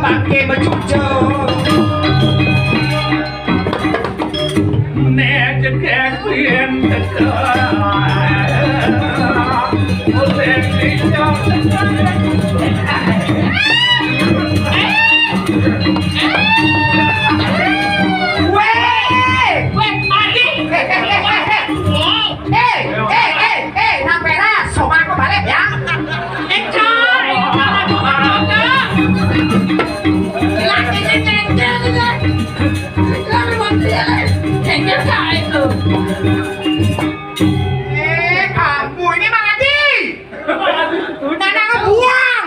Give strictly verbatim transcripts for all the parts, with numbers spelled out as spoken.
Oke, becucuk. Nek cedek yen teka. Oleh dijak. Weh, weh, Adi. Eh, eh, eh, eh, eh, nang peras, sombah aku balik ya. Encok, encok, encok. Laki cengkel gitu. Laki mati ya. Cengkel kae itu. Eh, kamu ini Mang Adi. Nana ngebuang.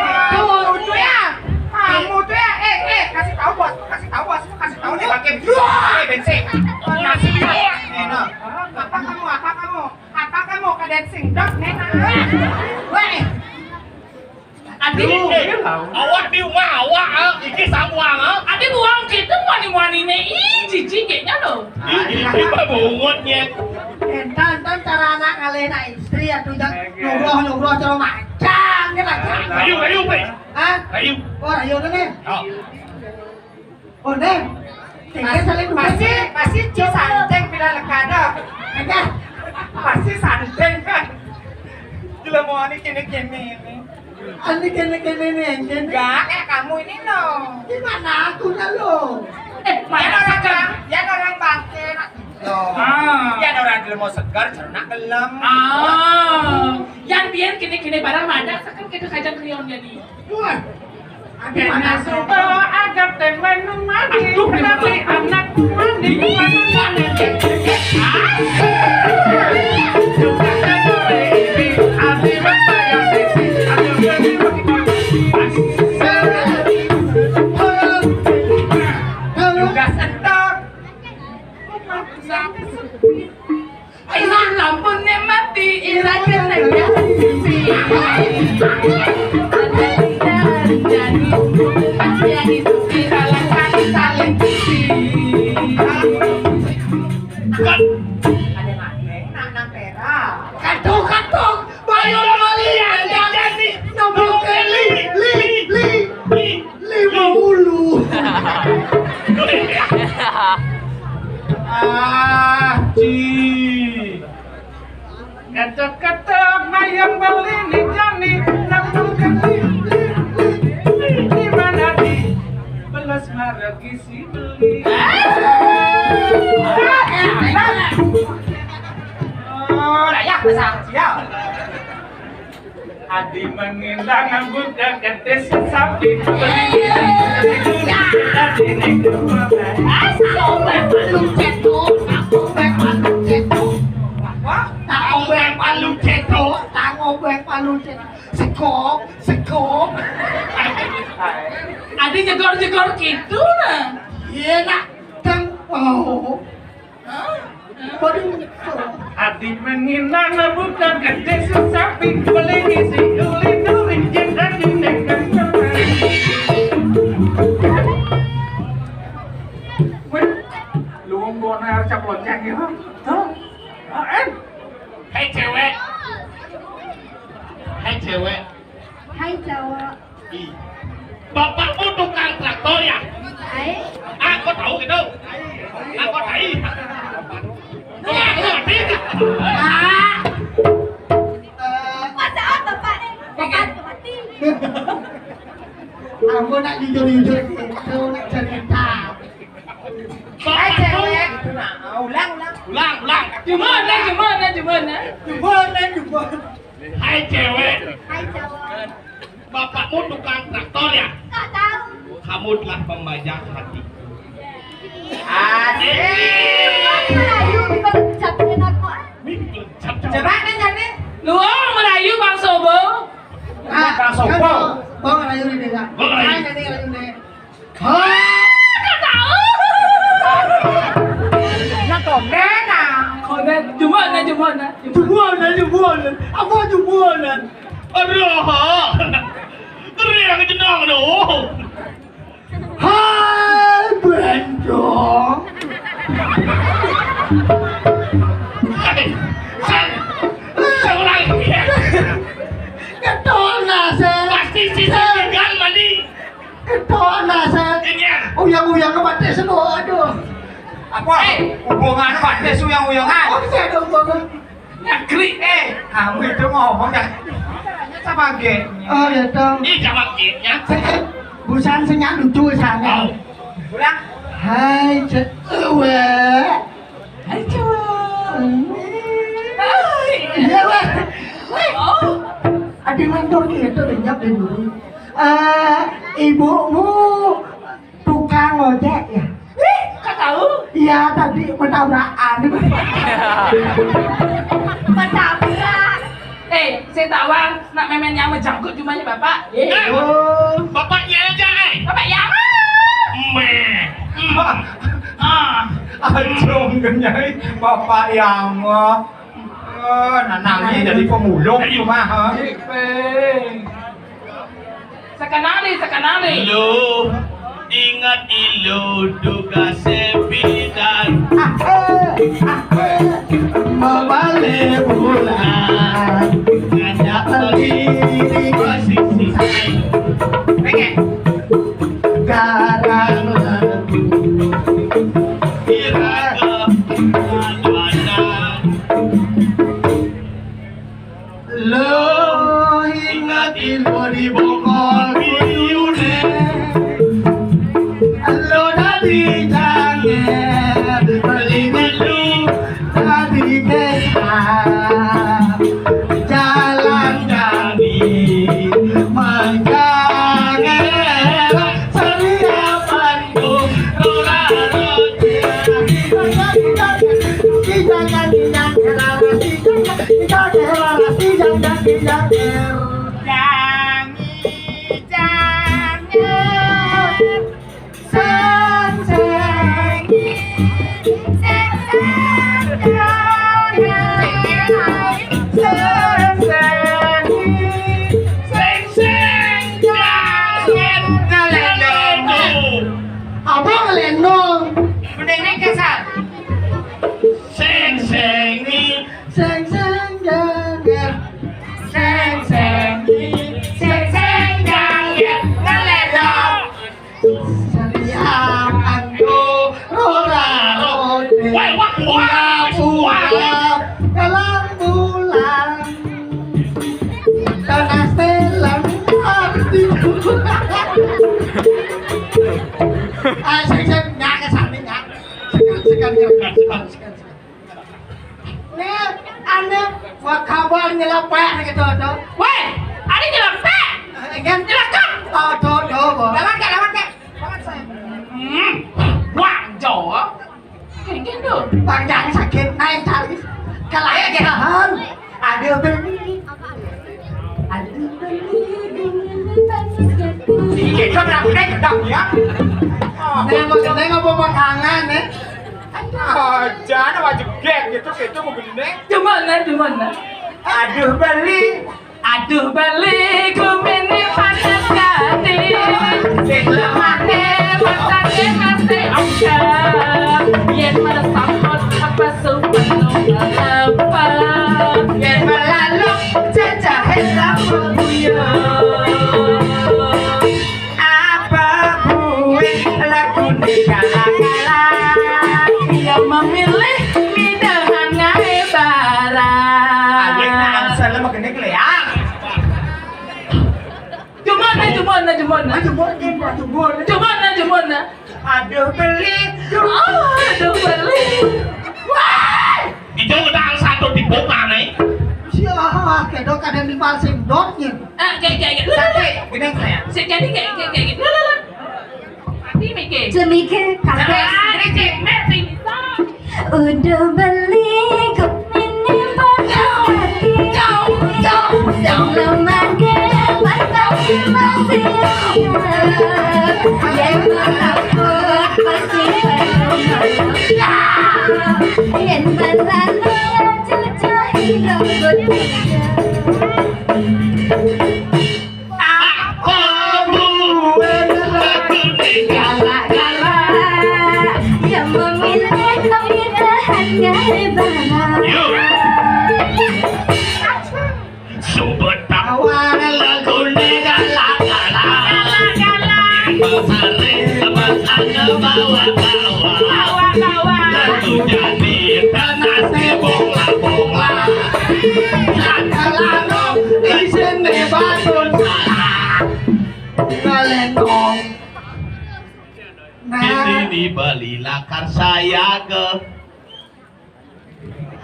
Kamu tuh ya, kamu tuh ya, eh, eh, kasih tahu bos, kasih tahu bos, kasih tahu nih pakai eh, bensin. Kasih tahu. Apa kamu, apa kamu, apa kamu ke dancing dok, Nena? Weh. Adi, eh, awak di rumah awak, ah, iki samuang, ah. Adi buang gitu, muani-muani ne, ih, jijik kayaknya loh. Ih, iki mah bungutnya. Entan, entan cara anak ngalih nak istri ya tuh, Jang. Nyuruh, nyuruh, cara macam, dia macam. Ayo, ayo, Pe. Hah? Ayo. Oh, ayo, nih. Oh. Oh, Neng. Tinggal saling pasti, pasti Ci santing pindah lekada. Enggak. Pasti santing kan. Gila mau ani kene-kene ini. Ani kene-kene nih, kene. Enggak, kayak kamu ini no. Gimana aku dah lo? Eh, mana orang bang, ya orang bangke nak. Loh. Ah. Ya ada orang gelem mau segar, cernak gelem. Ah. Yang biar kene-kene barang ada, sekarang kita kajang krion jadi. Wah. Kena suka agak temen mati, tapi anak mandi mana. Tugas entok. Ayo, lampunya mati, ira kena ya. Katuh, katuh, bayar balik, jadi nombor keli, li, li, li. Lima puluh. Ah, Ci. Ketok-ketok mayang beli nih jani, nang beli, di mana di? Belas maragi si beli. Oh, layak besar siap. Adi mengindang budak ketis sapi. Adi nek. Aku bek palu ceto, aku bek palu ceto. Apa? Aku bek palu ceto, aku bek palu ceto. Sekop, sekop. Adi jegor-jegor gitu lah. Iya nak, teng. Oh. Adi menginang bukan gede sesapi, boleh ngisi uli duri, jen adi nekan. Wih, lu ngomong bonar cap lonceng gitu. Tuh. Ah, eh. Hei cewek. Hei cewek. Hai cowok. Ih. Bapakmu tukang traktor ya? Hai. Aku tahu gitu. Aku tahu. Aku ngerti. Ah. Masa apa, Pak? Bapak mati. Aku nak jujur-jujur gitu, nak cerita. Hai cewek. Nah, ulang, ulang. Ulang, ulang. Gimana, gimana, gimana? Gimana, gimana? Hai cewek. Hai cowok. Bapakmu tukang traktor ya? Tak tahu. Kamu telah membajak hatiku. Asik. Melayu bisa ucapin aku, ah. Ini ucap, ucap. Coba nih, Jani. Lu merayu Bang Sobo. Ah, Bang Sobo. Bang Melayu ini, Bang. Bang Melayu. Ah, Jani Melayu nih. Hah? Nggak tahu. Nah, konden, nah. Konden, jumana, jumana. Jumana, jumana. Apa jumana? Aduh. Teriak jenang dong. Hai, Bendong. Hai, saya, saya ulang. Ketol nase. Pasti si Segan mandi. Keton rasa. Ini ya. Uyang-uyang ke batis lu, aduh. Apa? Eh, hubungan batis uyang-uyangan. Oh, iya dong, Bang. Negeri, eh, kamu itu ngomong dah. Sama gengnya. Oh, iya dong. Ih, sama gengnya. Busan senyap lucu sana. Oh. Ulang. Hai, cewek. Hai, cewek. Iya, Bang. Oh. Ada mantor gitu, lenyap di dulu. Eh, ibumu tukang ojek ya? Ih, kok tahu? Iya, tadi bertabrakan. Bertabrak. Eh, saya tawang, nak memen yang menjangkut cumanya bapak. Eh. Eh, oh. Bapaknya aja, eh. Bapak yang. Meh. Ah. Anjung kenyai, bapak yang. Oh, nanangnya jadi pemulung di rumah, ha? Sekenali, sekenali. Lu ingat ilu tugas sepidan. Mabale bulan ngajak beli di posisi. Pengen. Garang lagu. Ira ke. Lo ingat ilo di bokol kuyune. Lo dadi janger beli melu dadi desa. Jalan kami menjanger. Apa ngelendong? Mending kesal. Sing sing ni, sing sing janger. Sing sing ni, sing sing janger. Ngelendong. Setiap ando rora rode. Wah, wah, wah, wah. Kalang bulan. Tanah setelan arti. Ah, sing sing nyak ke sana, nyak. Sekan, sekan, sekan, sekan, sekan. Nih, ane, wah, kabar nyelepek gitu, tuh. Weh, ada nyelepek? Eh, kan? Nyelekep. Oh, tuh, tuh, tuh. Lawan, Kak, lawan, Kak. Lawan saya. Hmm, wah, jawab. Kayak gitu. Panjang sakit, naik cari. Kelayakan. Aduh, beli. Aduh, beli. Iya, kan rambutnya gedang, ya. Nah, maksudnya nggak mau makangan, ya. Aja, ada wajib geng gitu, gitu, mau gede. Cuman, cuman. Aduh, beli. Aduh, beli, gumine panas ati. Sing lemane, matane masih angker. Yen meresapot, apa sumpeno melepet. Yen melaluk, cecahe rambut guyon. Apa buih lagu di kala-kala? Dia memilih mindangan ngae barang. Ayo, nah, salam gede, Kle, ya. Jumana, jumana, jumana. Ayo, boleh, Pak, boleh. Jumana, jumana. Aduh, beli. Oh, aduh, beli. Wah! Itu udah satu tipu mana? Siapa? Kedok ada di palsing dotnya. Ah, kayak, kayak, kayak. Sakit, gini saya. Saya jadi kayak, kayak, kayak gitu. Lah, lah, lah. Mati mikir. Semikir, kakek. Ah, ini cek, mek, sing bisa. Udah beli kepini pakai hati. Jauh, jauh, jauh. Lemah ke mantap masih. Yang takut pasti. Yang berlalu cucah hidup. Yang memilih keindahannya lebaran. Sobat tawar lagune galak-galak. Galak-galak. Bawa-bawa. Bawa-bawa. Lalu jadi tanah sebola-bola. Sakalarung isine batu salah. Ngalendong. Nah. Ini di Bali lakar saya ke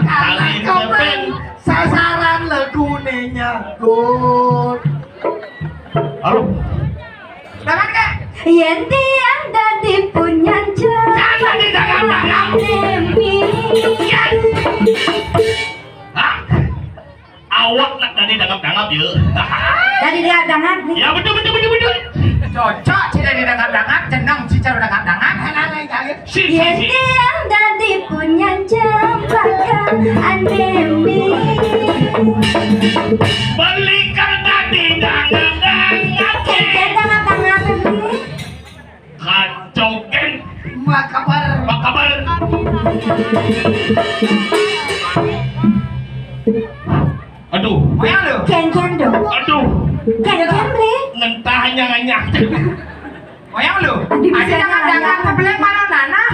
Kali kepeng sasaran legune nyekut. Aduh. Dapat gak? Yen tiang dadi punyan. Jangan di dalam-dalam. Yes. Hah? Awak nak tadi dangap-dangap ya. Tadi dia dangap nih. Ya betul betul betul betul. Cocok sih dari dangap-dangap, jeneng sih cara dangap-dangap. Enak nih, Kak. Si, si, si. Yang dadi punyan jembakan anemi. Beli kang dadi dangap-dangap. Kita dangap-dangap ini. Kacoken. Makabar. Makabar. Aduh. Moyang lu. Ken ken dong. Aduh. Ken ken le. Ngentahnya nganyah. Moyang lu. Aduh, bisa jangan nganyah. Jangan sebelah mana nana.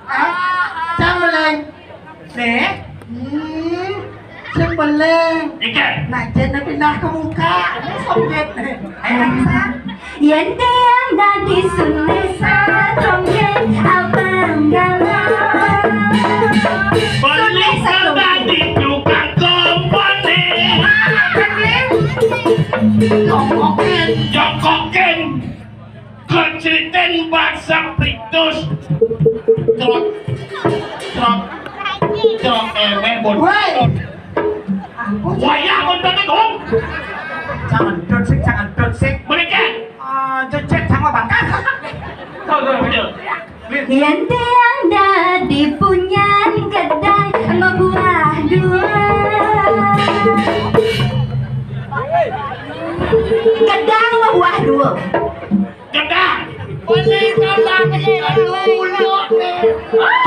Ah, jangan, Leng. Nih. Hmm, sing beleng. Ikan. Nah, jen pindah ke muka. Ini songket nih. Ayo, Aksa. Yen tiang dadi sune satongge abang galang. Balik dadi tukang kompone. Jongkokin. Jongkokin. Keceritain bahasa Pritus. Trot, trot, trot, emeh, bodoh. Woi. Ampun. Wayah, bodoh, Kong. Jangan dot sik, jangan dot sik. Mereka. Ah, cecet sama bangkas. Tahu, tahu, betul. Yen tiang dadi punyan gedang ngebuah dua. Gedang ngebuah dua. Gedang. Boleh kalau kita dulu.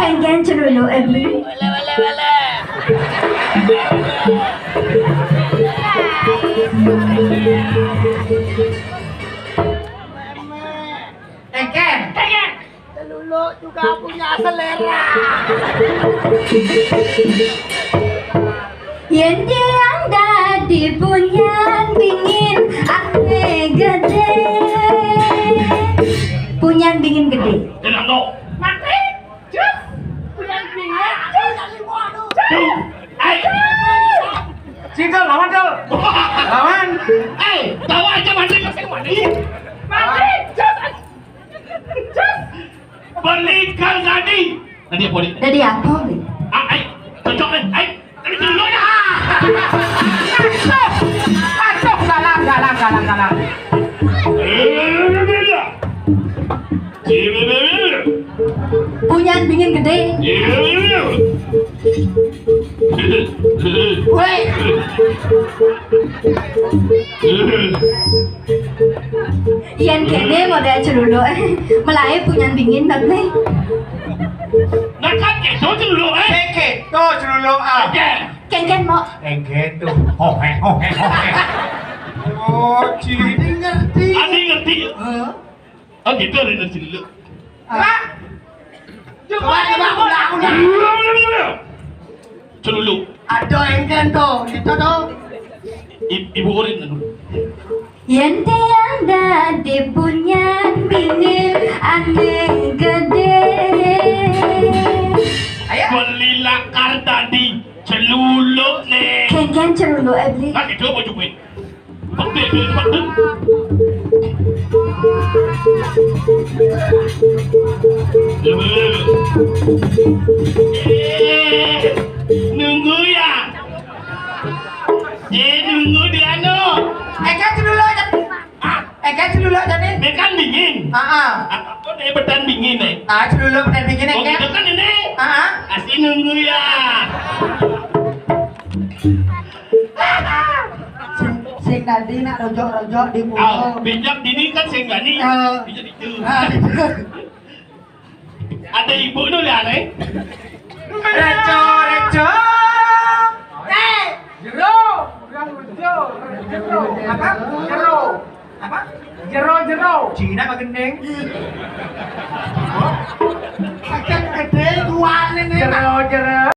Ken ken celulu, Ebli. Boleh, boleh, boleh. Ken ken. Ken ken. Celuluk juga punya selera. Yen tiang dadi punyan bingin ate gede. Punyan bingin gede. Tenang, no. Mati. Cus. Punyan bingin. Cus. Cus. Ayo. Cus. Lawan, Cus. Lawan. Eh, tawa aja mati, mati, mati. Mati. Cus. Cus. Beli kang tadi. Tadi apa, Dik? Tadi apa, Dik? Ah, ai, cocok, ai, ai. Tadi dulu ya. Aduh, aduh, galang, galang, galang, galang. Punyan bingin gede. Woi. Yen kene model celuluk, melae punyan bingin tapi. Nah, kan gitu celuluk, eh. Oke, tuh celuluk, ah. Oke. Ken ken mo. Oke, tuh. Hohe, hohe, hohe. Oh, Ci. Adi ngerti. Adi ngerti. Hah? Oh, gitu, ada celuluk. Lah. Coba, coba, ulang, ulang. Celuluk. Aduh, engken tuh, itu tuh. I-, Ibu Urin, anu. Yen tiang dadi punyan bingin aneh gede. Ayo. Beli lakar tadi celuluk nih. Ken ken celuluk, Ebli. Nah, gitu, mau cukuin. Eh, nunggu ya. Eh, nunggu di anu. Eka dulu aja. Ah, Eka dulu aja nih. Ini kan dingin. Ah, ah. Apa nih betan dingin nih? Ah, dulu betan dingin, oh, Eka. Gitu kan ini. Ah, ah. Asli nunggu ya. Sing, sing tadi nak rojok-rojok di muka. Ah, pinjam dini kan sing gani. Ah. Pinjam itu. Ah. Ada ibu nu lihat, eh? Reco, reco. Eh, jero. Jero. Apa? Jero. Apa? Jero, jero. Cina apa gendeng? Jero, jero.